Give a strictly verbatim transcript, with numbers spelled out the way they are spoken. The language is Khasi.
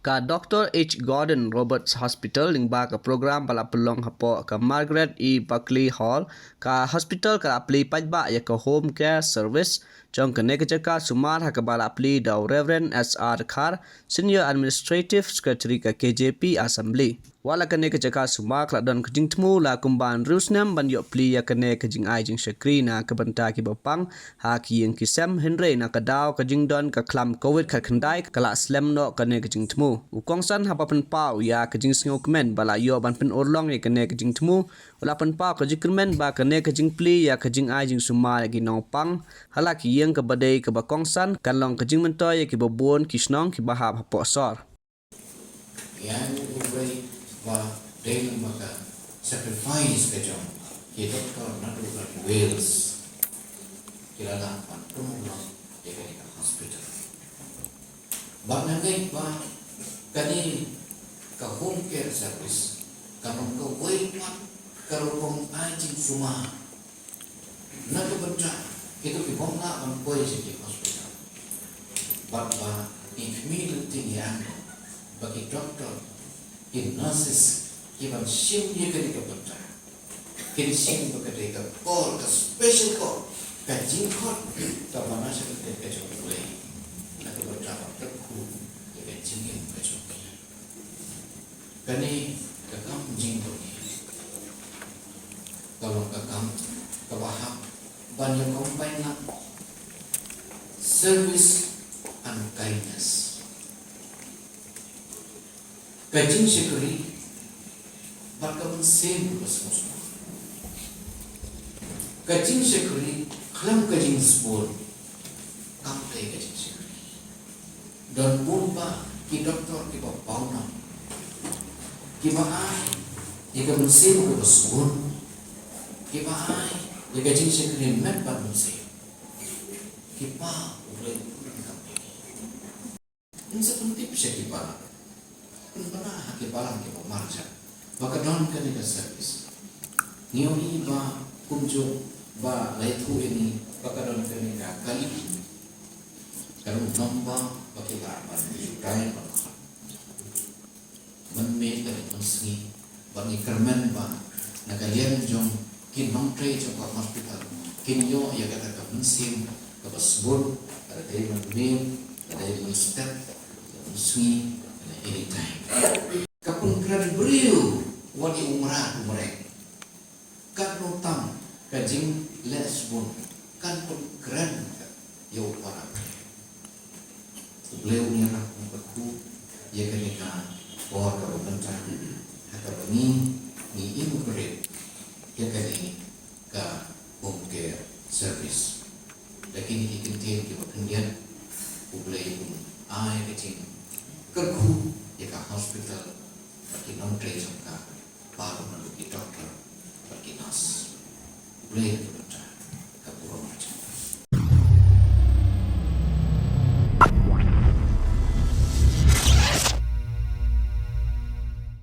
Ka Doctor H Gordon Roberts Hospital lyngba ka program ba la pynlong hapoh ka Margaret E Buckley Hall, ka hospital ka la plie paidbah ïa ka home care service jong kane ka jaka sumar ha kaba la plie da u Reverend S R Dkhar, Senior Administrative Secretary ka K J P Assembly. Wat la kane ka jaka sumar ka la don ka jingthmu la kumba hynriew snem ban ïoh plie ïa kane ka jingai jingshakri na ka bynta kiba pang ha ki ïing ki sem, hynrei na ka daw ka jingdon ka khlam covid khatkhyndai ka la slem noh kane ka jingthmu. U kongsan haba pynpaw ïa ka jingsngewkmen ba la ïoh ban pynurlong ïa kane ka jingthmu, u la pynpaw ka jingkyrmen ba kane ka jingplie ïa ka jingai jingsumar ïa ki nongpang ha la ki ïing kaba dei kaba kongsan kan long ka jingmyntoi ïa kiba bun ki shnong kiba hap hapoh sor. Ïa u briew ba dei ma ka sacrifice ka jong ki doktor naduh na Wales ki la lah ban pynurlong ïa kane ka hospital. Ba nga ngeit ba kane ka home care service ka long kawei pat ka rukom ai jingsumar na ka bynta kito ki bym lah ban poi sha ki hospital. Bad ba i kmie lynti i angno, ba ki doktor, ki nurses, ki ban shim ïa kane ka bynta. Kin shim ba ka dei ka call, ka special call, ka jingkhot kaba na sha ka jong U Blei, na ka bynta ban kyrkhu ïa ka jingim ka jong ki. Kane ka kam jingpyrkhat ka long ka kam kaba hap ban ïa combine lang service and kindness. Ka jingshakri bad ka mynsiem kaba sngewsih. Ka jingshakri khlem ka jingsbun kam dei ka jingshakri. Don bun bah ki doktor kiba pawnam, kiba ai ïa ka mynsiem kaba sbun, kiba ai ïa ka jingshakri met bad mynsiem, kiba U Blei u pyndonkam ïa ki. Ngin sa pyntip sha ki balang, pynbna ha ki balang kiba marjan ba ka don kane ka service. Ngi ïohi ba kumjuh ba la ïathuh ïa ngi ba ka don kane ka kali, ka don number ba ki lah ban ïoh ban mynmiet ka dei mynsngi. Ba ngi kyrmen ba na ka liang jong ki nongtrei jong ka hospital kin ïoh ïa kata ka mynsiem kaba sbun, ka dei mynmiet, ka dei mynstep, ka dei mynsngi, ka dei anytime. Ka pynkren briew wat ïa u mrad u mreng. Katno tam ka jingleh sbun kan pynkren ïa u para. U Blei un ïarap un kyrkhu ïa kane ka por kaba mynta ha kaba ngi ngi inaugurate ïa kane ka home care service. Da kine ki kyntien kiba khyndiat, U Blei un ai ka jingkyrkhu ïa ka hospital bad ki nongtrei jong ka, baroh naduh ki doktor bad ki nurse. U Blei un